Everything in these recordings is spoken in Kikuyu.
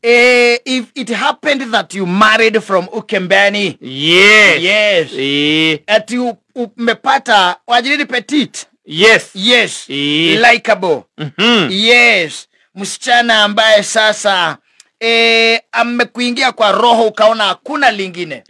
If it happened that you married from Ukembeni. Yes. Yes. Ati umepata wajiriri petite. Yes. Yes. Likeable. Yes. Msichana ambaye sasa amekuingia kwa roho ukaona hakuna lingine.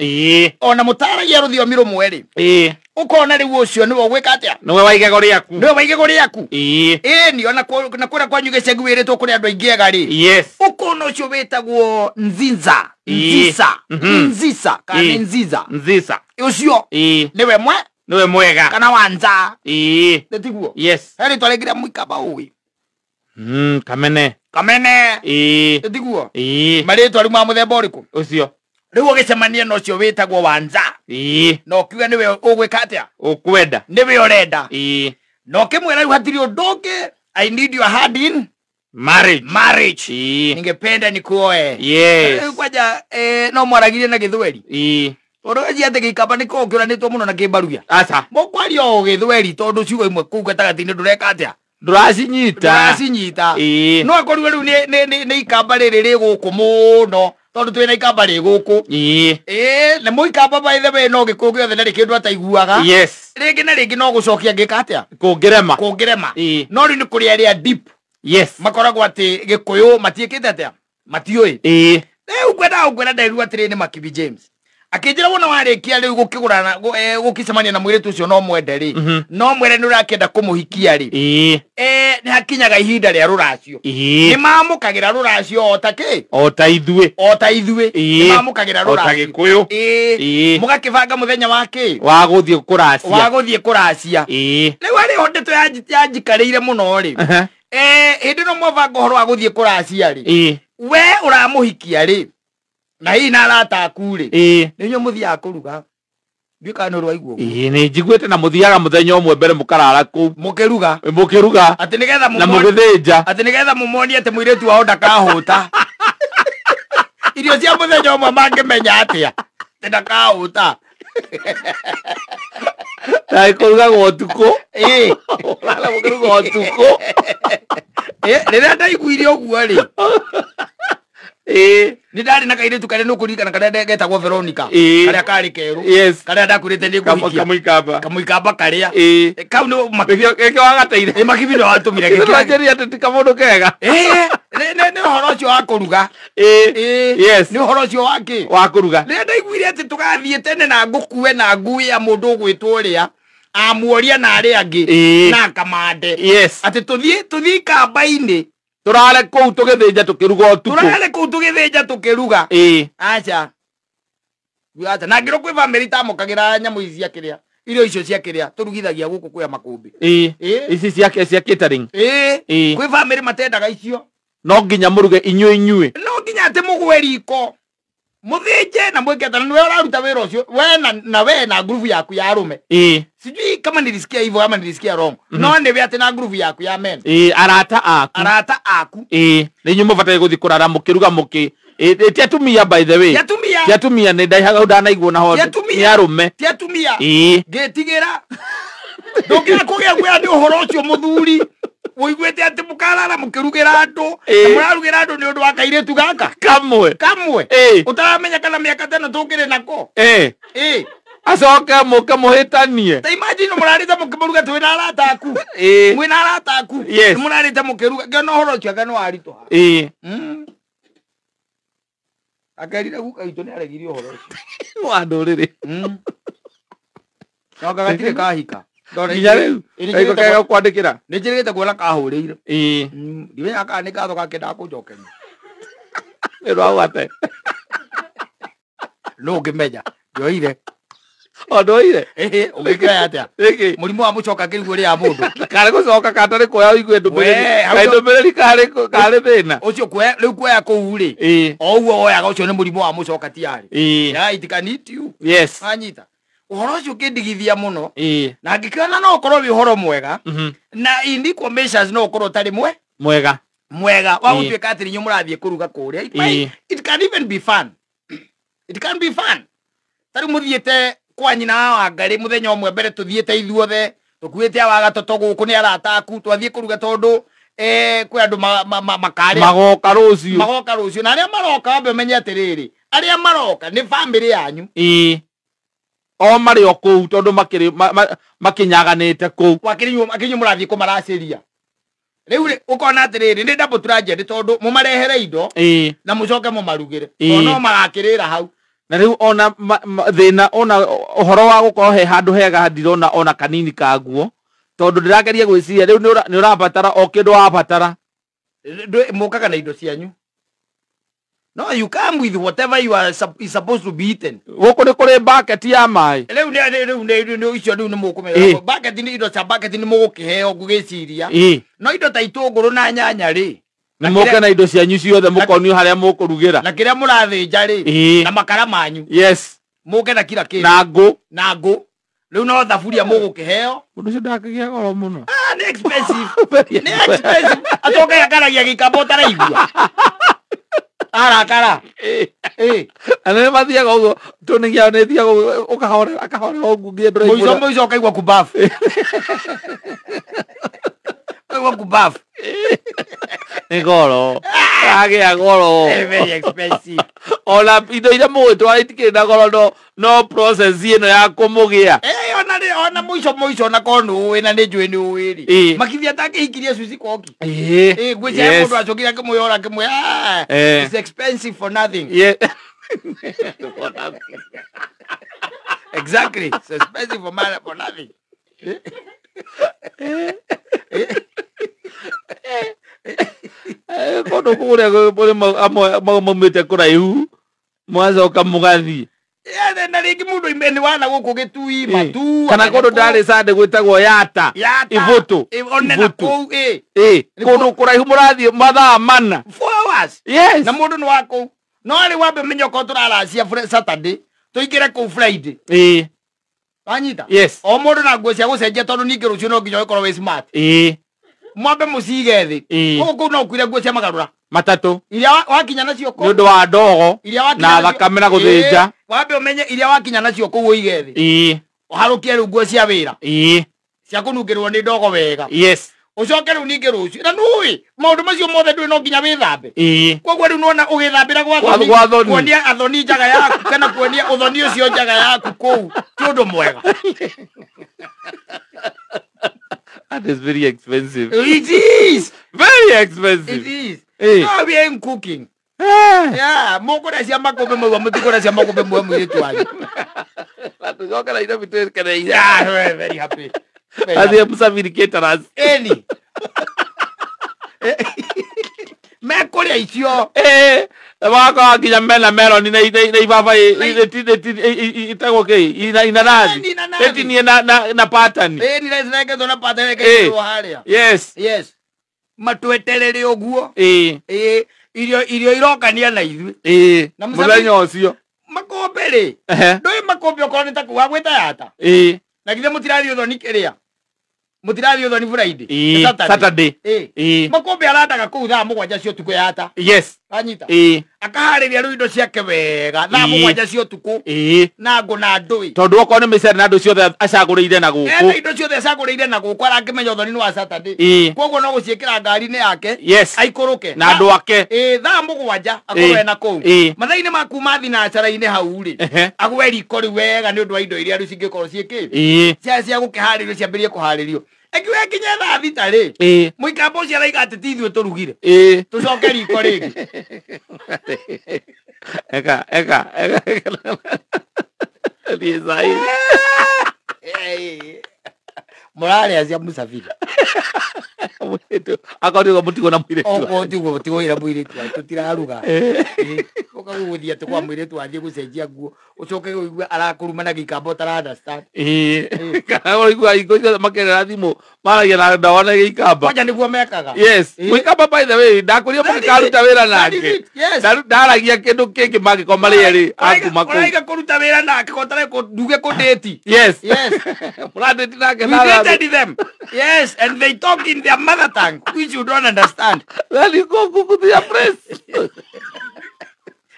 Ona mutaragia rũthiomi rũmwe rĩ. Ukona rĩu ũcio nĩwe ũgwĩka atĩa? Nĩwe wa igego rĩaku. Nĩwe wa igego rĩaku. Ĩni ona na kũrĩa kwanyu gĩcagi wĩrĩtwo kũrĩ andũ aingĩ ega rĩ. Yes. Ukona ũcio wĩtagwo Nzinza. Nzisa. Nzisa kana Nziza. Nzisa. Ũcio nĩwe mwe? Nĩwe mwega. Kana wanza. Nĩtiguo? Yes. He rĩtwa rĩngĩ rĩa mũikamba ũĩ. Kamene. Kamene. Nĩtiguo? Marĩtwa rĩu ma mũthemba ũrĩkũ? Ũcio. Rĩu ũgĩcemania na ũcio wĩtagwo wanza. Na ũkiuga nĩwe ũgwĩka atĩa? Ũkwenda. Nĩwe ũrenda. Na ũkĩmwĩra rĩu hatirĩ ũndũ ũngĩ, I need your hand in marriage. Marriage. Ningependa nikuoe. Yes. Kwanja no mwaragirie na gĩthweri. Ũrũgaji atĩ gĩikamba nĩ kĩo kĩũranĩtwo mũno na kĩmbarugia. Aca. Mũkwaria o gĩthweri tondũ ciugo imwe kũu gatagatĩ-inĩ ndũreka atĩa? Ndũracinyita. Ndũracinyita. No akorirwo rĩu nĩ ikamba rĩrĩ rĩ gũkũ mũno tondũ twĩna ikamba rĩ gũkũ. Na mũikamba by the way no gĩkũyũ gĩothe ndarĩ kĩndũ ataiguaga. Yes. Rĩngĩ na rĩngĩ no gũcokia ngĩka atĩa? Kũngĩrema. Kũngĩrema. No rĩu nĩ kũrĩ arĩa deep. Yes. Makoragwo atĩ gĩkũyũ matiĩkĩte atĩa? Matiũĩ. Rĩu ngwendaga gũkwĩra nderirwo atĩrĩ nĩ Makibi James. Akĩnjĩra wona warĩkia rĩu gũkĩgũrana, gũkĩcemania na mũirĩtu ũcio no mwende rĩ. No mwere nĩ ũrakĩenda kũmũhikia rĩ. Nĩ hakinyaga ihinda rĩa rũracio. Nĩ mamũkagĩra rũracio o ta kĩ? O ta ithuĩ. O ta ithuĩ. Nĩ mamũkagĩra O ta rũracio. Gĩkũyũ. Mũgakĩbanga mũthenya wa kĩ? Wa gũthiĩ kũracia. Wa gũthiĩ kũracia. Rĩu harĩ ho ndeto yanjikarĩire mũno rĩ. Hĩndĩ ĩno mwabanga ũhoro wa gũthiĩ kũracia rĩ. We ũramũhikia rĩ. Na hihi na arata aku rĩ. Nĩ inyuĩ mũthiaga kũruga. Ndiũĩ kana nĩ ũraigua ũguo. Nĩ njiguĩte na mũthiaga mũthenya ũmwe mbere mũkarara kũu. Mũkĩruga. Mũkĩruga. Atĩ nĩgetha Na mũgĩthĩnja. Atĩ nĩgetha mũmonie atĩ mũirĩtu wao ndakahũta. Irio cia mũthenya ũmwe mangĩmenya atĩa? Atĩ ndakahũta. Na kũrugagwo ũtukũ. Ũrara mũkĩruga ũtukũ. Rĩrĩa ndaiguire ũguo rĩ. Nĩ ndarĩ na kairĩtu karĩa nĩũkũririkana karĩa getagwo Veronica. Karĩa karĩ kerũ. Yes. Karĩa ndakwĩrĩte nĩ ngũhikia. Kamũikamba. Kamũikamba karĩa. Kau nĩ Gĩkĩ wagateire. Makibi nĩ watũmire gĩkĩ. Nĩtwanjĩrire atĩ ti kamũndũ kega. Nĩ ũhoro ũcio wa kũruga. Yes. Nĩ ũhoro ũcio wa kĩ? Wa kũruga. Rĩrĩa ndaiguire atĩ tũgathiĩ tene na ngũkue na ngui ya mũndũ ũgwĩtwo ũrĩa, amuoria na arĩa angĩ, na akamande. Yes. Atĩ tũthiĩ ikamba-inĩ. Tũrare kũu tũgĩthĩnja tũkĩruga ũtukũ. Tũrare kũu tũgĩthĩnja tũkĩruga. Aca. Aca. Na ngĩrwo kwĩ bamĩrĩ itamũkagĩra nyamũ ici cia kĩrĩa. Irio icio cia kĩrĩa tũrugithagia gũkũ kwĩ makũmbĩ. Ici cia catering. Kwĩ bamĩrĩ matendaga icio. No nginya mũruge inyuĩ inyuĩ. No nginya atĩ mũgwe riko. Mũthĩnje na mwĩke atĩ nĩwe ũraruta wĩra ũcio. We na we na ngurubu yaku ya arũme. Sijui kama nilisikia hivyo ama nilisikia wrong. No nĩwe atĩ na ngurubu yaku ya men. Arata aku. Arata aku. Nĩ inyuĩ mũbataire gũthiĩ kũrara mũkĩruga mũkĩ. Ti atumia by the way. Ti atumia. Ti atumia nĩ ndaihaga ndanaigua na ho. Ti atumia. Nĩ arũme. Ti atumia. Ngĩtigĩra. Ndũngĩaga kũgĩa guoya nĩ ũhoro ũcio mũthuri. Ũiguĩte atĩ mũkarara mũkĩrugĩra andũ. Na mũrarugĩra andũ nĩ ũndũ wa kairĩtu gaka. Kamwe. Kamwe. Ũtaramenya kana mĩaka ta ĩno tũkĩrĩ nako. Acoke mũke mũhĩtanie. Ta imagine mũrarĩte mũkĩmũruga twĩna arata aku. Mwĩna arata aku. Yes. Mũrarĩte mũkĩruga. Ngĩona ũhoro ũcio anga nĩ waritũha. Akerire guka witũ nĩ aregirie ũhoro ũcio. Wa ndũrĩrĩ. No anga gatirĩ kahika. Nginya rĩu. Kaiko kega kwandĩkĩra. Nĩ njĩrĩgĩte kuona kahũrĩire. Ndimenyaga kana nĩ ngatho gakĩendaga kũnjokeria. Nĩ ũragwate. No ũngĩmenya. Ndioire. O ndwoire? Ũngĩkĩoya atĩa? Nĩkĩ? Mũrimũ wa mũcoka kĩriguo ũrĩaga mũndũ. Karĩ gũcoka katarĩ kuoya ũigue ndũmĩrĩri. Wee, hau Kaĩ ndũmĩrĩri karĩ thĩna? Ũcio kuoya, rĩu kuoya kũu rĩ. O ũguo woyaga ũcio nĩ mũrimũ wa mũcoka tiarĩ. Ya, it can eat you. Yes. Wanyita. Ũhoro ũcio ũkĩndigithia mũno. Na ngĩkĩona no ũkorwo wĩ ũhoro mwega. Na in equal measures no ũkorwo ũtarĩ Mwega. Mwega. Wa gũtuĩka atĩ inyuĩ mũrathiĩ kũruga kũrĩa. It can even be fun. It can be fun. Ta rĩu mũthiĩte kwa nyina wa Ngarĩ mũthenya ũmwe mbere tũthiĩte ithuothe, tũkuĩte awa gatoto gũkũ nĩ arata aku, twathiĩ kũruga tondũ, Kwĩ andũ makarĩa magoka rũciũ. Magoka rũciũ, na arĩa maroka wambe ũmenye atĩrĩrĩ, arĩa maroka nĩ bamĩrĩ yanyu. Ĩĩ, o marĩ o kũu tondũ makĩrĩ makĩnyaganĩte kũu. Akĩnyuo mũrathiĩ kũmaracĩria rĩu rĩ, ũkona atĩrĩrĩ, nĩ double tragedy tondũ mũmarehere indo na mũcoke mũmarugĩre, tondũ no magakĩrĩra hau. Na rĩu ona thĩna ona ũhoro wa gũkorwo he handũ hega ndirona ona kanini kaguo, tondũ ndĩrageria gwĩciria rĩu nĩ ũrabatara o kĩndũ wabatara. Mũkaga na indo cianyu. No, you come with whatever you are is supposed to be eaten. Gũkũ nĩ kũrĩ bucket ya maĩ. Rĩu rĩu nĩ icio rĩu nĩ mũkũmenya. Bucket nĩ indo cia bucket nĩ mũgũkĩheo ngũgĩciria. No indo ta itũngũrũ na nyanya rĩ, nĩ mũke na indo cianyu ciothe, mũkonio harĩa mũkũrugĩra. Na kĩrĩa mũrathĩnja rĩ, na makara manyu. Yes. Mũke na kila kĩndũ. Na ngũ. Na ngũ. Rĩu no thaburia mũgũkĩheo. Mũndũ ũcio ndakĩgĩa goro mũno. Ah, nĩ expensive. Nĩ expensive. Acoke akaragia gĩikamba ũtaraigua. Arakara. Na nĩ mathiaga ũguo, tũnĩgia nĩ thiaga ũguo, ũkahorera, akahorera ũguo nginya ndũraigua. Mũico mũico ũkaigua kubafu. Ũkaigua kubafu. Nĩ goro. Agĩa goro. Very expensive. Ona indo iria mũgwĩtwara itikĩrĩ na goro, no process ĩno ya kũmũgĩa. Ona rĩ, ona mũico mũico ona korwo nĩ ũĩ na nĩ njũĩ nĩ ũĩ rĩ. Makithia atakĩhikirie Suzy Koki. Ngwĩciria mũndũ acokire akĩmwĩyora akĩmwĩra, it's expensive for nothing. Exactly. It's expensive for nothing. Kũndũ kũrĩa kũrĩ amwe maumĩte kũraihu mwacoka mũgathiĩ. Na rĩngĩ mũndũ oime nĩ wana gũkũ Gĩtui, Matuu, kana kũndũ ndarĩ Sunday gwĩtagwo Yata, Ibũtũ. One na kũu, Kũndũ kũraihu mũrathiĩ mathaa mana. 4 hours. Yes. Na mũndũ nĩ wa kũu. No rĩ wambe ũmenye okorwo tũraracia Saturday, tũingĩre kũu Friday. Wanyita? Yes. O mũndũ na nguo cia gũcenjia tondũ ningĩ rũciũ no nginya ũkorwo wĩ smart. Mwambe mũcige thĩ. Koguo kũu no ũkuire nguo cia magarũra. Matatũ. Iria wakinya nacio kũu. Nĩ ũndũ wa ndogo na thakame na gũthĩnja. Wambe ũmenye iria wakinya nacio kũu ũige thĩ. Ũharũkie rĩu nguo cia wĩra. Cia kũnungĩrwo nĩ ndogo wega. Yes. Ũcoke rĩu ningĩ rũciũ. Na nĩũĩ maũndũ macio mothe ndũĩ no nginya wĩthambe. Koguo rĩu nĩwona ũgĩthambĩra gwa thoni, kuonia athoni njaga yaku kana kuonia ũthoni ũcio njaga yaku kũu ti ũndũ mwega. That is very expensive. It is. Very expensive. It is. No, we ain't cooking. Yeah, mũkũrĩa cia makũmbĩ mau, mũtikũrĩa cia makũmbĩ mau mũirĩtu wanyu. Na tũcoke Nairobi twĩkeneire. Yeah, we're very happy. Athiĩ Msafiri Caterers. Ĩni. Mekũrĩa icio. Magakorwo nginya mena meloni na ibabaĩ itagwo kĩ? Inanathi. Ĩtinie na pattern. Ĩni cirengetwo na pattern ĩkaigĩrĩrwo harĩa. Yes. Yes. Matweterere ũguo. Irio irokania na ithuĩ. Mũthenya ũcio. Makũmbĩ rĩ. Ndũĩ makũmbĩ okorwo nĩ ta kũu wagwĩta Yata. Na githĩ mũtirathiĩ ũthoni kĩrĩa? Mũtirathiĩ ũthoni Friday? Saturday. Makũmbĩ arandaga kũu thaa 7 cia ũtukũ Yata. Yes. Wanyita? Akaharĩria rĩu indo ciake wega thaa 7 cia ũtukũ. Na ngũ na ndũĩ. Tondũ okorwo nĩ mĩcere na ndũ ciothe acagũrĩire na gũkũ. Ena indo ciothe acagũrĩire na gũkũ arakĩmenya ũthoni nĩ wa Saturday. Koguo no gũciĩkĩra ngari-inĩ yake. Yes. Aikũrũke. Na andũ ake. Thaa 7 akorwo ena kũu. Mathaa-inĩ ma kuma thinacara-inĩ hau rĩ, agwe riko rĩu wega nĩ ũndũ wa indo iria rĩu cingĩkorwo ciĩkĩte. Cia gũkĩharĩrio ciambĩrĩrie kũharĩrio. Ekiwe kinya thaa 6 rĩ, mũikamba ũcio araiga atĩ ti ithuĩ tũrugire. Tũcoke riko rĩngĩ. Eka. Thiĩ sahi. Mũrarĩa cia Msafiri. Akorwo tiguo mũtigwo na mũirĩtu. Okorwo tiguo mũtigwo na mũirĩtu wanyu, tũtiraruga. Ũka gũgũthiĩ atĩ kwa mũirĩtu athiĩ gũcenjia nguo, ũcoke ũigue arakũruma na gĩikamba ũtara understand. Kana ũraigua hingo ciothe makĩrera thimũ maragia na ndawa na gĩikamba. Kwanja nĩguo mekaga. Yes. Mũikamba by the way, ndakwĩrire mũgĩkaruta wĩra nake. Ndaragia kĩndũ kĩngĩ mangĩkorwo marĩ erĩ akuma kũu. Ũraiga kũruta wĩra nake ko ũtareka nduge kũndĩti. Yes. Yes. Mũrandĩti nake. We dated them. Yes, and they talk in their mother tongue, which you don't understand. Then you go to their place.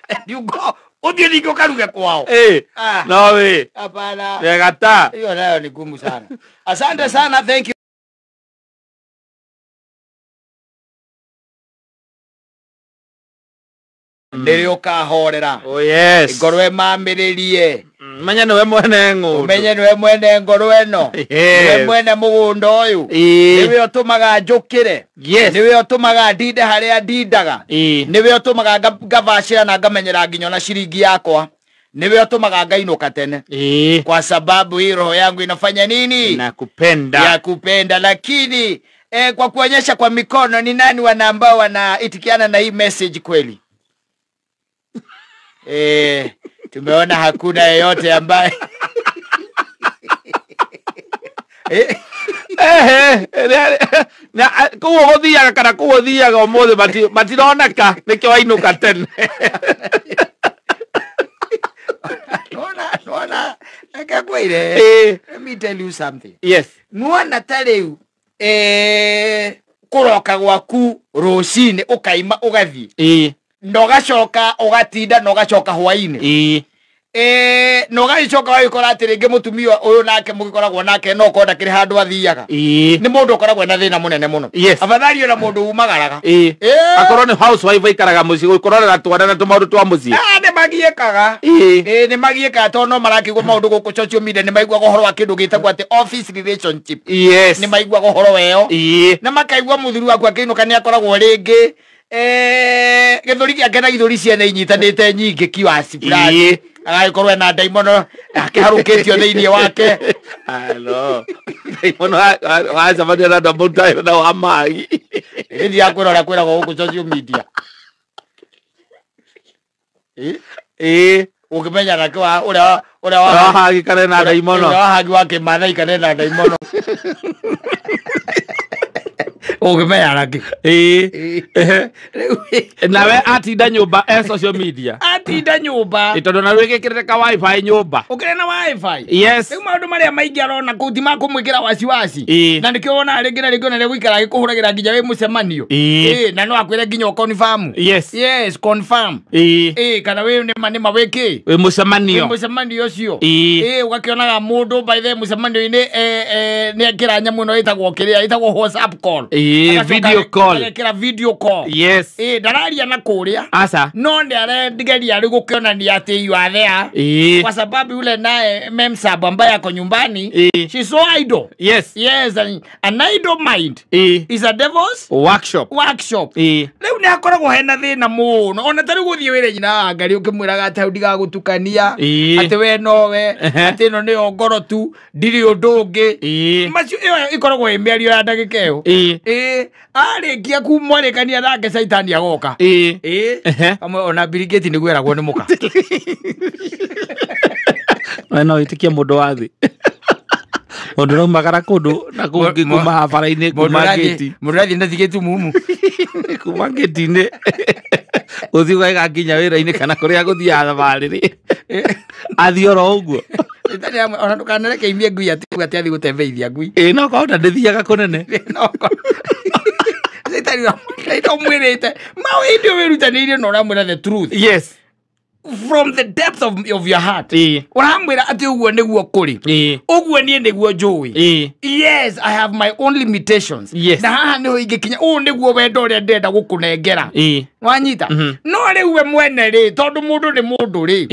And you go, ũthiĩ ningĩ ũkaruge kwao. No way. Hapana. Wega ta. Hiyo nayo ni gumu sana. Asante sana, thank you. Nĩrĩo ũkahorera. Oh yes. Ngoro ĩmamĩrĩrie. Menye nĩwe mwene ng'ũndũ. Ũmenye nĩwe mwene ngoro ĩno. Yes. Nĩwe mwene mũgũnda ũyũ. Ĩĩ. Nĩwe ũtũmaga njũkĩre. Yes. Nĩwe ũtũmaga ndinde harĩa ndindaga. Ĩĩ. Nĩwe ũtũmaga ngabacĩra na ngamenyera nginya ona ciringi yakwa. Nĩwe ũtũmaga ngainũka tene. Ĩĩ. Kwa sababu hii roho yangu inafanya nini? Nakupenda. Ya kupenda. Lakini kwa kuonyesha kwa mikono ni nani wana ambao wanaitikiana na hii message kweli? Tumeona hakuna yeyote ambaye Na kũu gũthiaga kana kũu ũthiaga ũmũthĩ matironeka nĩkĩo wainũka tene. Nona akakwire. Let me tell you something. Yes. Nona ta rĩu kũroka gwaku rũcinĩ ũkaima ũgathiĩ. Na ũgacoka ũgatinda na ũgacoka hwaĩ-inĩ. Na ũgagĩcoka ũgagĩkora atĩ rĩngĩ mũtumia ũyũ nake mũgĩkoragwo nake no ũkorwo ndakĩrĩ handũ athiaga. Nĩ mũndũ ũkoragwo na thĩna mũnene mũno. Yes. Afadhali ona mũndũ umagaraga. Akorwo nĩ housewife aikaraga mũciĩ gũkũrorera twana na tũmaũndũ twa mũciĩ. Nĩ magiĩkaga. Nĩ magiĩkaga tondũ no marakĩigua maũndũ gũkũ social media, nĩ maiguaga ũhoro wa kĩndũ gĩtagwo atĩ office relationship. Yes. Nĩ maiguaga ũhoro weyo. Na makaigua mũthuri waku akĩinũka nĩ akoragwo rĩngĩ gĩthũri gĩake na gĩthũri ciene inyitanĩte nyingĩ kiwasi fulani. Agagĩkorwo ena ndaimono akĩharũkĩtio thĩinĩ wake. Alo. Ndaimono wacemania na andũ na wa magi. Rĩrĩa kwĩra ũrĩa kwĩragwo gũkũ social media. Ũngĩmenya nake wa ũrĩa wa hagi kana na ndaimono. Ũrĩa wa hagi wa kĩmathai kana na ndaimono. Ũngĩmenya nake. Nawe atinda nyũmba e social media. Atinda nyũmba. Tondũ na wĩgĩkĩrĩte ka wifi nyũmba. Ũkĩrĩ na wifi. Yes. Rĩu maũndũ marĩa maingĩ arona kũu ti makũmwĩkĩra wasiwasi. Na nĩkĩo wonaga rĩngĩ na rĩngĩ ona rĩrĩa gũikara agĩkũhũragĩra nginya wĩ mũcemanio. Na no akwĩre nginya ũconfirm. Yes. Yes, confirm. Kana wĩ nĩma nĩma wĩ kĩ? Wĩ mũcemanio. Wĩ mũcemanio ũcio. Ũgakĩonaga mũndũ by the mũcemanio-inĩ nĩ ekĩra nyamũ ĩno ĩtagwo kĩrĩa ĩtagwo WhatsApp call. Video call. Agekĩra video call. Yes. Ndararia na kũrĩa. Asa. No nĩ arendigeria rĩu gũkĩonania atĩ you are there. Kwa sababu yule naye memsab ambaye ako nyumbani, she's so idle. Yes. Yes, an idle mind is a devil's workshop. Workshop. Rĩu nĩ akoragwo hena thĩna mũno. Ona ta rĩu gũthiĩ wĩra nyina wa ngari ũkĩmwĩraga atĩ hau ndigagũtukania, atĩ we nowe, atĩ ĩno nĩyo ngoro tu, ndirĩ ũndũ ũngĩ. Macio ĩyo ĩkoragwo ĩ mĩario ya ndagĩka ĩyo. Arĩkia kumwarĩkania nake caitani agoka. Amwe ona Bill Gates nĩguo eragwo nĩ mũka. We no wĩtĩkie mũndũ wa thĩ. Mũndũ ũraumagara kũndũ na kũngĩ kuma bara-inĩ kuma gĩti. Mũndũ ũrathiĩ na tigĩtu mumu. Kuma gĩti-inĩ. Gũthiĩ ũgaiga nginya wĩra-inĩ kana kũrĩa gũthiaga thabarĩ rĩ. Athiĩ oro ũguo. Ona ndũkanareke imie ngui atĩ athiĩ gũtembeithia ngui. No korwo ndĩthiaga kũnene. No korwo. Caitani ũmwĩrĩte maũ hĩndĩ ĩyo wĩrutanĩirie na ũramwĩra the truth. Yes. From the depth of your heart. Ũramwĩra atĩ ũguo nĩguo kũrĩ. Ũguo niĩ nĩguo njũĩ. Yes, I have my own limitations. Yes. Na haha nĩho ingĩkinya. Ũũ nĩguo wendo ũrĩa ndĩrenda gũkũnengera. Wanyita? No rĩu we mwene rĩ, tondũ mũndũ nĩ mũndũ rĩ,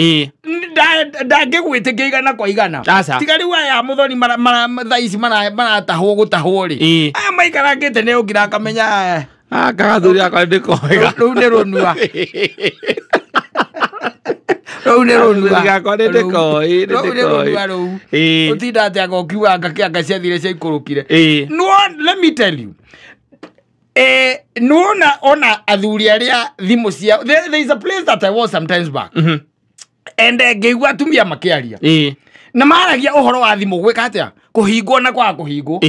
ndangĩgwĩtĩkia igana kwa igana. Tiga rĩu aya mũthoni thaa ici maratahwo gũtahwo rĩ. Aya maikarangĩte nĩ ũngira akamenya kagathuri akwa ndĩkoiga. Rũu nĩ rũnua. Rũu nĩ rũnua. Gakwa nĩ ndĩkoĩ, Rũu nĩ rũnua rũu. Ũtinda atĩ anga ũkiuga anga kĩanga ciathire ciaikũrũkire. No, let me tell you. Nĩwona ona athuri arĩa thimũ ciao. There is a place that I was sometimes back. And ngĩigua atumia makĩaria. Na maragia ũhoro wa thimũ gwĩka atĩa? Kũhingwo na kwaga kũhingwo.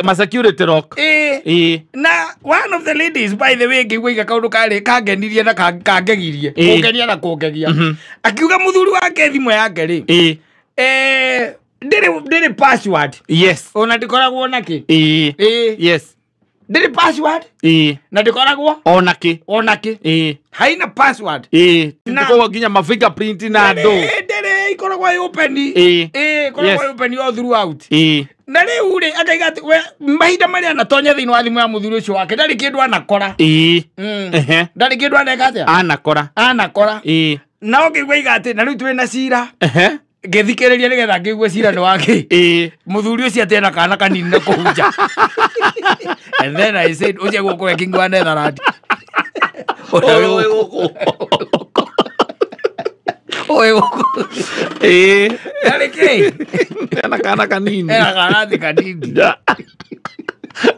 Ma security lock. Na one of the ladies by the way ngĩigua iga kaũndũ karĩ kangenirie na kangegirie. Kũngenia na kũngegia. Akiuga mũthuri wake thimũ yake rĩ. Ndĩrĩ password. Yes. Ona ndĩkoragwo nakĩ. Yes. Ndĩrĩ password. Na ndĩkoragwo ona kĩ. Ona kĩ. Haina password. Na koguo nginya ma fingerprint na andũ. Ndĩrĩ Ĩkoragwo ĩ open. Ĩĩ. Ĩĩ, ĩkoragwo Yes. ĩ open all throughout. Ĩĩ. Na rĩu rĩ, akaiga atĩ we mahinda marĩa anatonya thĩinĩ wa thimũ ya mũthuri ũcio wake ndarĩ kĩndũ anakora. Ĩĩ. Mm. Ehe. Ndarĩ kĩndũ aneka atĩa? Anakora. Anakora. Ĩĩ. Na ũkĩigua iga atĩ na rĩu twĩ na cira. Ehe. Ngĩthikĩrĩria nĩgetha ngĩigue cira nĩ wake. Ĩĩ. Mũthuri ũcio atĩ ena kana kanini na kũhunja. And then I said, ũcio gũkũ king wa Netherland. Ũrĩa wĩ gũkũ. Ũyũ gũkũ. Ĩĩ. Ndarĩ kĩ? Ena kana kanini. Ena kana thĩ kanini.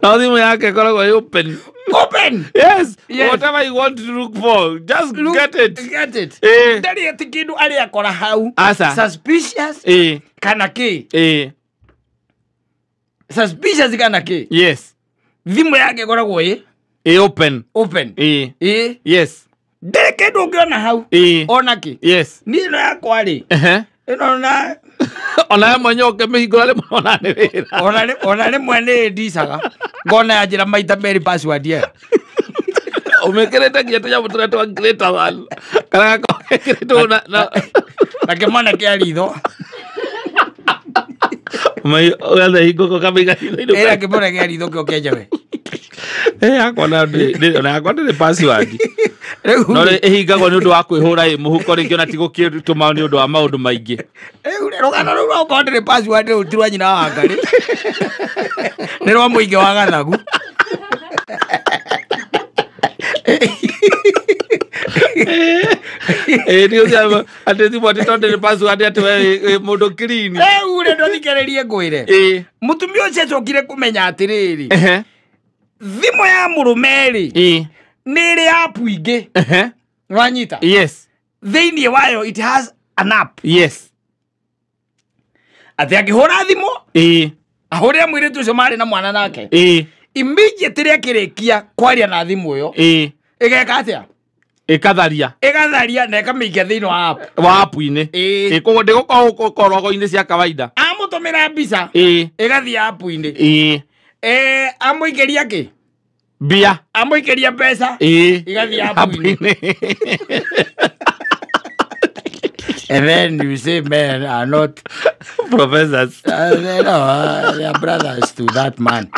No thimũ yake ĩkoragwo ĩ open. Open. Yes. Yes. Whatever you want to look for, just Look, get it. Get it. Ĩĩ. Ndarĩ atĩ kĩndũ arĩ akora hau. Aca. Suspicious Ĩĩ. kana kĩ? Ĩĩ. Suspicious kana kĩ? Yes. Thimũ yake ĩkoragwo ĩ Ĩ open. open. Ĩĩ. Ĩ. Yes. Ndarĩ kĩndũ ũngĩona hau. Ĩĩ. Ona kĩ? Yes. Niĩ ĩno yakwa rĩ, Ehe. ĩno na Ona we mwenyewe ũkĩmĩhingũra rĩmwe ona nĩ wĩra. ona rĩmwe nĩ ndicaga ngona yanjĩra maita merĩ password ĩyo. Ũmĩkĩrĩte nginya tũnyamũ tũrĩa twa greater than. Kana gakorwo gekĩrĩtwo na na Na kĩmwana kĩa ritho. Ũgathe hingũka ũkamĩiga hitho-inĩ. Ĩra kĩmwana kĩa ritho kĩo kĩenjewe. Ĩ yakwa nayo ona yakwa ndĩrĩ password. Rĩu No rĩ ĩhingagwo nĩ ũndũ wa kwĩhũra ĩ mũhuko rĩngĩ ona ti gũkĩtũma nĩ ũndũ wa maũndũ maingĩ. Rĩu rĩ, rũgano rũu rwakorwo ndĩrĩ password rĩu ti rwa nyina wa Ngarĩ. Nĩ rwa mũingĩ wa gathagu. Ĩ nĩ ũcio atĩ thimũ atĩ tondũ ndĩrĩ password atĩ we wĩ mũndũ clean. Rĩu rĩ, ndũthikĩrĩrie ngwĩre. Ĩ. Mũtumia ũcio acokire kũmenya atĩrĩrĩ, Ehe. thimũ ya mũrũme rĩ, Ĩ. nĩ ĩrĩ app ingĩ. Ehe. Nĩwanyita? Yes. Thĩinĩ wayo it has an app. Yes. Atĩ angĩhũra thimũ, Ĩ. ahũrĩre mũirĩtu ũcio marĩ na mwana nake. Ĩ. Immediately akĩrĩkia kwaria na thimũ ĩyo, Ĩ. ĩgeka atĩa? Ĩkatharia. Ĩgatharia na ĩkamĩikia thĩinĩ wa app. Wa app-inĩ. Ĩ. Ĩ koguo ndĩgũkorwo korogo-inĩ cia kawaida. Amũtũmĩra mbica, Ĩ. ĩgathiĩ app-inĩ. Ĩ. Amũikĩria kĩ? Mbia. Amũikĩria mbeca. Ĩ. Igathiĩ app-inĩ. App-inĩ. And then you say men are not Professors. They no, they are brothers to that man.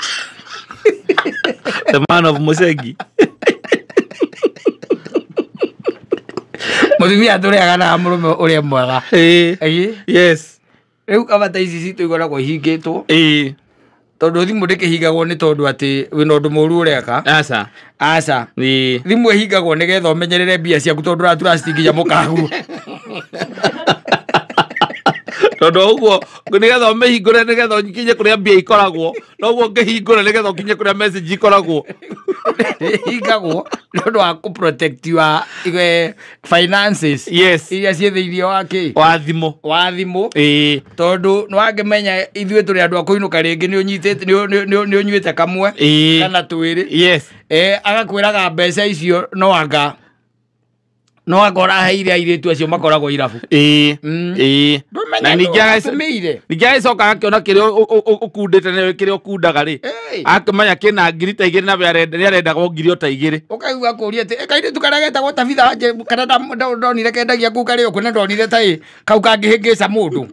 The man of Musegi. Mũtumia atũrĩaga na mũrũme ũrĩa mwega. Ĩ. Ĩ. Yes. Rĩu kaba ta ici citũ ikoragwo ihingĩtwo. Ĩ. Tondũ thimũ ndĩkĩhingagwo nĩ tondũ atĩ wĩna ũndũ mũru ũreka. Aca. Aca. Ĩ. Thimũ ĩhingagwo nĩgetha ũmenyerere mbia ciaku tondũ ũratura nginya mũkaguo. Tondũ ũguo nĩgetha ũmĩhingũre nĩgetha ũkinye kũrĩa mbia ikoragwo, noguo ũngĩhingũra nĩgetha ũkinye kũrĩa message ikoragwo. Ĩhingagwo nĩ ũndũ wa kũ protect your finances. Yes. Iria ciĩ thĩinĩ wa kĩ? Wa thimũ. Wa thimũ. Ĩ. Tondũ nĩ wangĩmenya ithuĩ tũrĩ andũ a kũinũka rĩngĩ nĩ ũnyitĩte nĩ ũnyuĩte kamwe Ĩ. kana twĩrĩ. Yes. Agakwĩraga mbeca icio no anga ũraheire airĩtu acio makoragwo irabu. Ĩ. Ĩ. Ndũmenya Na ningĩ atũmĩire. ningĩ agĩcoka agakĩona kĩrĩa ũkundĩte nĩ kĩrĩa ũkundaga rĩ. Akĩmenya kĩna ngiri ta igĩrĩ na we nĩarendagwo ngiri o ta igĩrĩ. Ũkaigua akũria atĩ kairĩtu karĩa getagwo Tabitha Wanje kana ndonire kendagia kũu karĩ o na ndonire ta ĩ kau kangĩhĩngĩca mũndũ.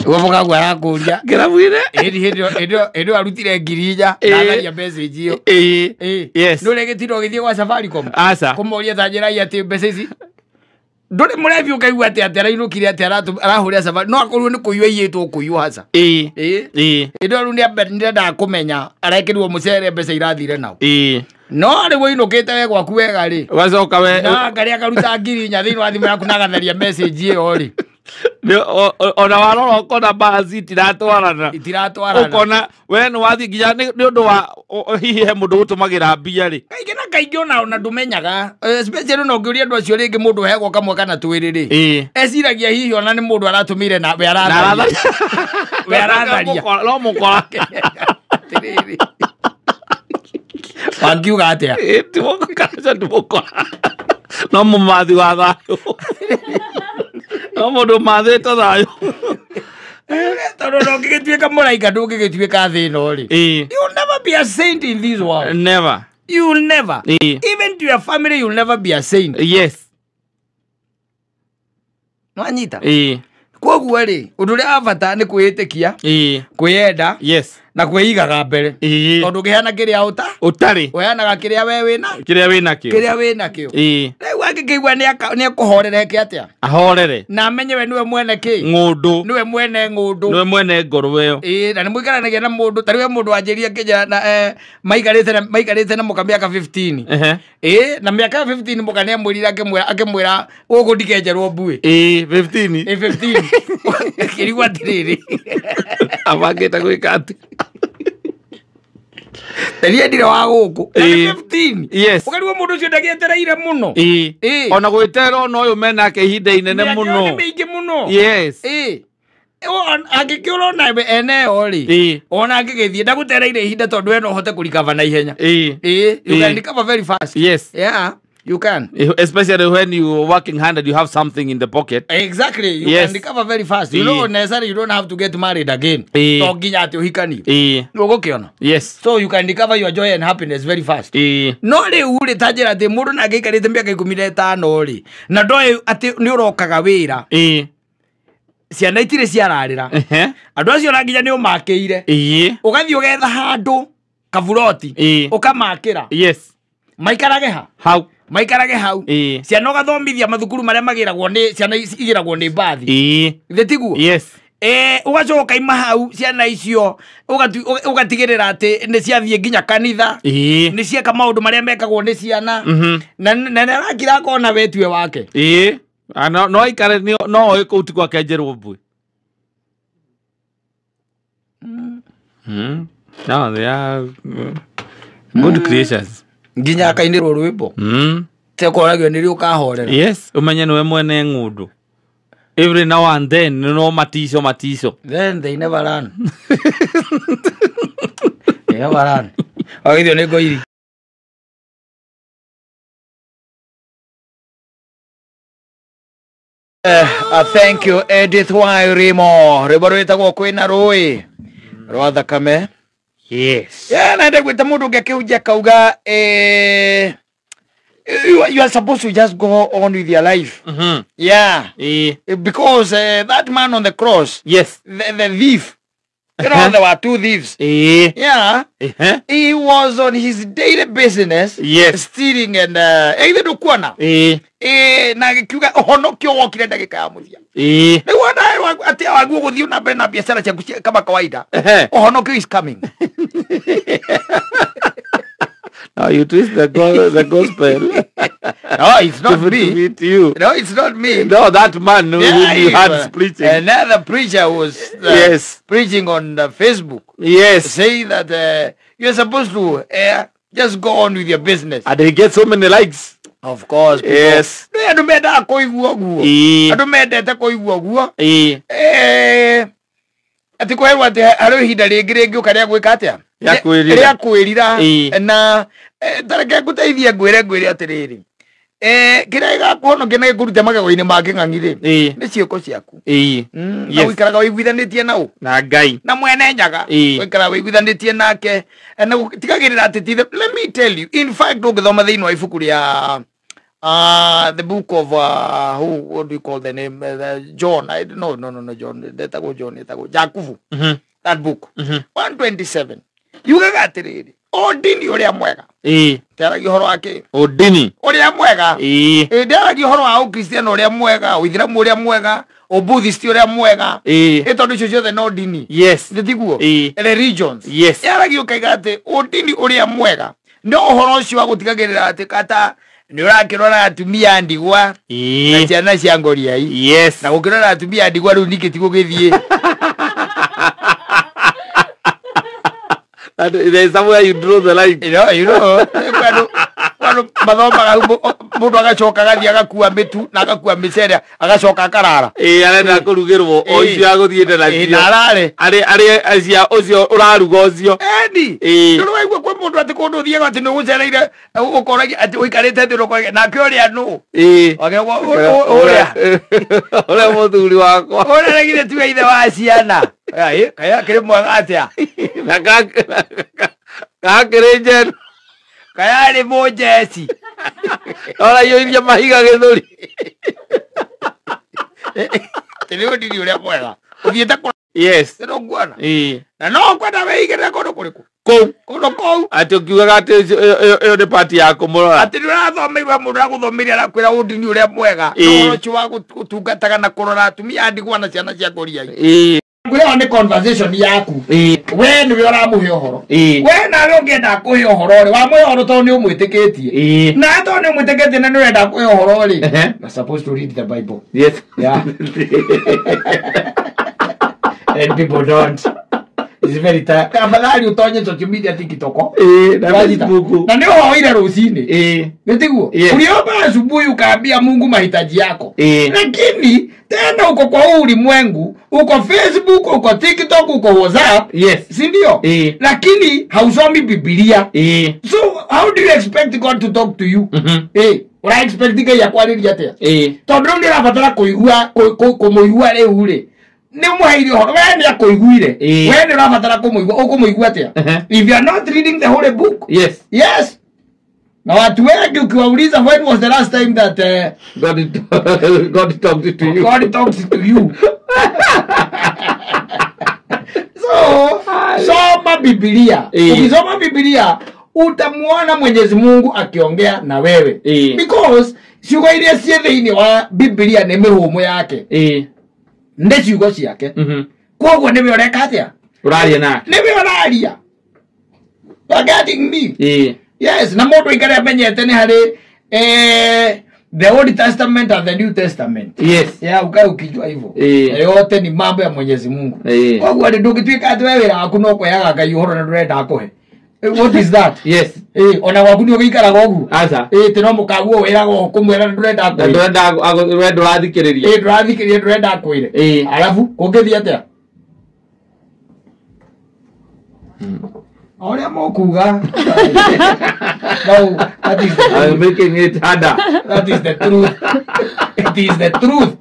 Ũguo mũkaguo arakũria. Kĩrabu-inĩ? Ĩni hĩndĩ ĩyo arutire 4,000 na atharia message ĩyo. Ĩ. Yes. Ndũrĩ gĩtindo ũgĩthiĩ gwa Safaricom. Aca. Kũmoria ta njĩra atĩ mbeca ici. Ndũrĩ mũrebi ũkaigua atĩ atĩ arainũkire atĩ arahũrĩra Safaricom. No akorwo nĩ kũiywo aiyĩtwo kũiywo haca. Ĩ. Ĩ. Ĩ. Hĩndĩ ĩyo rĩu nĩendaga kũmenya arekĩrirwo mũcere mbeca irathire nao. Ĩ. No rĩu ũinũkĩte we gwaku wega rĩ. Ũgacoka we Na ngarĩ akaruta 4,000 thĩinĩ wa thimũ yaku na agatharia message ĩyo rĩ. Ona warora ũkona balance itiratwarana. Itiratwarana. Ũkona we nĩ wathiĩ nginya nĩ ũndũ wa hihi he mũndũ ũgũtũmagĩra mbia rĩ. Kaingĩ na kaingĩ ona ndũmenyaga. Especially ona ũngĩũria andũ acio rĩngĩ mũndũ ũheagwo kamwe kana twĩrĩ rĩ. Ĩ. Eciragia hihi ona nĩ mũndũ aratũmĩire na we aratharia. We aratharia. No mũkora. Atĩrĩrĩ. Wangiuga atĩa? Ĩ, ti mũkora, ũcio ti mũkora. No mũmathi wa thayũ. No mũndũ ũmathĩte thayũ. Tondũ ndũngĩgĩtuĩka mũraika ndũngĩgĩtuĩka thĩ ĩno rĩ. Ĩ. You will never be a saint in this world. Never. You will never. Ĩĩ. Even to your family, you'll never be a saint. Nwanyita? Ĩĩ. Koguo rĩ, ũndũ ũrĩa wa bata nĩ kwĩĩtĩkia, kwĩyenda na kwĩigaga mbere. Tondũ ũngĩheana kĩrĩa ũta Ũtarĩ. ũheanaga kĩrĩa we wĩna Kĩrĩa wĩ nakĩo. kĩrĩa wĩ nakĩo. Rĩu angĩkĩigua nĩ ekũhorera eke atĩa? Ahorere. Na amenye we nĩwe mwene kĩ? Ng'ũndũ. Nĩwe mwene ng'ũndũ. Nĩwe mwene ngoro ĩyo. Ĩĩ, na nĩ mũikaranagia na mũndũ ta rĩu he mũndũ wanjĩrire kĩnja na maikarĩte na mũka mĩaka 15. Ĩĩ, na mĩaka 15 mũka nĩ amwĩrire akĩmwĩra gũkũ ndikenjerwo mbuĩ. Ĩĩ, 15. Ĩ 15. Akĩrigwo atĩrĩrĩ. Abangĩte gwĩka atĩ. Teniĩ ndirĩ wa gũkũ. Na nĩ Ĩĩ. 15. Ũkarigwo mũndũ ũcio ndagĩetereire mũno. Ĩĩ. Ona gwĩterwo na ũyũ menake ihinda inene Mĩaka ĩyo mũno. nĩ mĩingĩ mũno. Ĩĩ. Angĩkĩũra ona ene ĩyo rĩ, ona angĩgĩthiĩ ndagũtereire ihinda tondũ we no ũhote kũrikava na ihenya. Ĩĩ, you can recover very fast. Yeah, you can. Especially when you are working hard and you have something in the pocket. Exactly, you can recover very fast. You know, necessarily you don't have to get married again. To nginya atĩ ũhikanie. Ũgũkĩona. So you can recover your joy and happiness very fast. No rĩu rĩ, ta njĩra atĩ mũndũ nake aikarĩte mĩaka 15 rĩ, na ndoĩ atĩ nĩ ũrokaga wĩra, ciana itirĩ ciararĩra, andũ acio na nginya nĩ ũmakĩire, ũgathiĩ ũgetha handũ kaburoti, ũkamakĩra, maikarage ha? Hau. Maikarage hau. Ciana ũgathomithia mathukuru marĩa magĩragwo nĩ ciana ici igĩragwo nĩ mbathi. Githĩ tiguo? Ũgacoka ũkaima hau ciana icio ũgatigĩrĩra atĩ nĩ ciathiĩ nginya kanitha, nĩ cieka maũndũ marĩa mekagwo nĩ ciana, na na nĩ arakira akona we tiwe wake. Ĩĩ. Ah, no aikare no oĩ kũu ti gwake njerwo mbui. No, they are good creatures. Nginya akainĩrwo rwĩmbo tekoragio nĩ rĩ ũkahorera. Yes, ũmenye nĩwe mwene ng'ũndũ. Every now and then no matico matico. Then they never run. They never run. Wagithio nĩ ngoiri. Thank you Edith Wairimo. Rwĩmbo rwĩtagwo kwĩna rũĩ rwa thakame. Yeah, na ndagwĩta mũndũ ũngĩ akĩhunjia akauga you are supposed to just go on with your life. Yeah. Because that man on the cross, the thief, you know, there were two thieves. Yeah. He was on his daily business, stealing and either ndũkuona. Na gĩkiuga ũhonokio wokire ndagĩka ya mũthia. Rĩu ona atĩ waguo gũthiĩ na mbere na biacara ciaku kama kawaida. Ũhonokio is coming. Now you twist the gospel. No, it's not To me. fit you. No, it's not me. No, that man who Yeah, you had preaching. Another preacher was preaching on the Facebook, saying that you're supposed to just go on with your business. And he gets so many likes. Of course. People. No, andũ mendaga kũigua ũguo. Andũ mendete kũigua ũguo. Atĩ kwerwo atĩ harĩ ihinda rĩngĩ rĩngĩũka rĩa gwĩka atĩa? Rĩa kwĩrira. Rĩa kwĩrira. Na ta reke ngũteithie ngwĩre atĩrĩrĩ. Kĩrĩa gĩgakũhonokia na gĩkũrute magego-inĩ ma kĩng'ang'i rĩ, nĩ ciĩko ciaku. Na ũikaraga ũiguithanĩtie na ũ? Na Ngai. Na mwene nyaga. Ũikaraga ũiguithanĩtie nake. Na tigagĩrĩra atĩ ti let me tell you, in fact ũngĩthoma thĩinĩ wa ibuku rĩa the book of who, what do you call the name, John, I don't know, no John, ndetagwo John, etagwo Jakubu. That book 127 yugaga atĩrĩrĩ, o ndini ũrĩa mwega. Ndĩaragia ũhoro wa kĩ? Ũndini. Ũrĩa mwega. Ndĩaragia ũhoro wa ũkristiano ũrĩa mwega, ũithĩramu ũrĩa mwega, ũbuddhist ũrĩa mwega. Ĩ tondũ icio ciothe no ndini. Nĩ tiguo? Religions. Yaragia ũkaiga atĩ ũndini ũrĩa mwega no ũhoro ũcio wa gũtigagĩrĩra atĩ kata nĩ ũrakĩrora atumia a ndigwa na ciana cia ngoriai. Na gũkĩrora atumia a ndigwa rĩu ningĩ ti gũgĩthiĩ. That, there is somewhere you draw the line. You know, kwandũ mathomaga hau mũndũ agacoka agathiĩ agakua mĩtu na agakua mĩcere agacoka akarara. Arenda kũrugĩrwo o icio agũthiĩte Na nacio. arare. Arĩ cia ũcio ũraruga ũcio. Eni. Ndũrĩ waigua kwĩ mũndũ atĩ kũndũ ũthiaga atĩ nĩ ũgũcereire ũkoragia atĩ ũikarĩte thĩ ũkoragia nake ũrĩa nũ? Ũrĩa. Ũrĩa mũthuri wakwa. Ũrĩa githĩ tiwe ithe wa ciana? Kaĩ akĩrĩ mwega atĩa? Na gakĩrĩ njenu. Kayarĩ mũnjeci. Ũraiyũirie mahiga gĩthũri. Atĩ nĩ ũndini ũrĩa mwega. Ũthiĩte kũ Yes. nĩũkuona. Ĩĩ. Na no ũkwenda wĩigĩrĩre kũndũ kũrĩkũ? Kũu. Kũndũ kũu. Atĩ ũkiugaga atĩ ĩyo nĩ pati ya kũmũrora. Atĩ nĩ ũrathomeirwo mũndũ ũragũthomeire arakwĩra ũndini ũrĩa mwega. Ĩĩ. Ũhoro ũcio wa gũtungataga na kũrora atumia a ndigwa na ciana cia ngũriai. Ĩĩ. Ngwĩra nĩ conversation yaku. Ĩĩ. We nĩwe ũramũhe ũhoro. Ĩĩ. We nawe ũngĩenda kũhe ũhoro rĩ, wamũhe ũhoro tondũ nĩ ũmwĩtĩkĩtie. Ĩĩ. Na tondũ nĩ ũmwĩtĩkĩtie na nĩ ũrenda kũhe ũhoro rĩ, Ehe. you're supposed to read the Bible. Yes. Yeah. And people don't. It's very tired. Afadhali utonye social media TikTok. Ĩĩ, na Wajita. Facebook. Na nĩ ũhoire rũcinĩ. Ĩĩ. Nĩ tiguo? Yes. Uliomba asubuhi ukaambia Mungu mahitaji yako. Ĩĩ. Lakini tena uko kwa huu ulimwengu, uko Facebook, uko TikTok, uko WhatsApp, Yes. si ndio? Ĩĩ. Lakini hausomi Biblia. Ĩĩ. So how do you expect God to talk to you? Mhm. Eh, ura expect Ngai akwarĩrie atĩa? Ĩĩ. Tondũ rĩu nĩ ũrabatara kũigua kũmũigua rĩu rĩ. Nĩ ũmũheire ũhoro, we nĩ akũiguire. Ĩĩ. We nĩ ũrabatara kũmũigua, ũkũmũigua atĩa? Ehe. If you are not reading the holy book. Yes. Yes. Na watu wengi ukiwauliza when was the last time that God talked to you. God talks to you. So, soma Biblia. Ĩĩ. Ukisoma Biblia utamuona Mwenyezi Mungu akiongea na wewe. Ĩĩ. Because ciugo iria ciĩ thĩinĩ wa Biblia nĩ mĩhũmũ yake. Ĩĩ. Nĩ ciugo ciake. Mhm. Koguo nĩwe ũreka atĩa? Ũraria nake. Nĩwe ũraria. You are getting me? Ĩĩ. Yes, na mũndũ aikare amenyete nĩ harĩ the Old Testament and the New Testament. Yes. Ya ukae ukijua hivyo. Ĩĩ. Na yote ni mambo ya Mwenyezi Mungu. Ĩĩ. Koguo rĩ ndũngĩtuĩka atĩ we wĩra waku no kũheaga Ngai ũhoro na ndũrenda akũhe. What is that? Yes. Ĩĩ, ona gwaku nĩ ũgĩikaraga ũguo. Aca. Ĩĩ, tĩ no mũkaguo wĩraga kũmwĩra na ndũrenda Na akwĩre. ndũrenda we ndũrathikĩrĩria. Ĩĩ, ndũrathikĩrĩria ndũrenda akwĩre. Ĩĩ. Arabu kũngĩthiĩ atĩa? O ũrĩa mũkuga. No, that is the I'm truth. making it harder. That is the truth. It is the truth.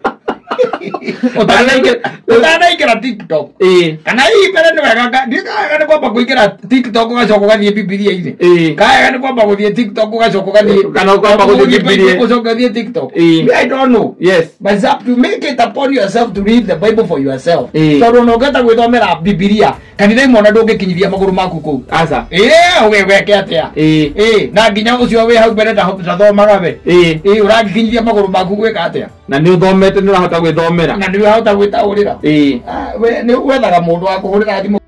Ũtanaingĩra TikTok. Ĩĩ. Kana hihi mbere nĩ wega ndiũĩ nĩ kwamba kũingĩra TikTok ũgacoka ũgathiĩ Bibilia-inĩ. Ĩĩ. Kaega nĩ kwamba gũthiĩ TikTok ũgacoka ũgathiĩ Kana ũkwamba gũthiĩ Bibilia. Ũgacoka ũgathiĩ TikTok. Ĩĩ. I don't know. Yes. But it's up to make it upon yourself to read the Bible for yourself. Ĩĩ. Tondũ ona ũngĩhota gwĩthomera Bibilia, kanitha imwe ona ndũngĩkinyithia magũrũ maku kũu. Aca. Ĩĩ, ũgĩgweke atĩa? Ĩĩ. Ĩĩ, na nginya ũcio wĩ hau mbere ndathomaga we. Ĩĩ. Ĩĩ, ũragĩkinyithia magũrũ maku gwĩka atĩa? Na nĩ ũthomete nĩ ũrahota gwĩthomera. Na nĩ ũrahota gwĩtaũrĩra. Ĩĩ. Ah, we nĩ wethaga mũndũ wa kũhũrĩra thimũ.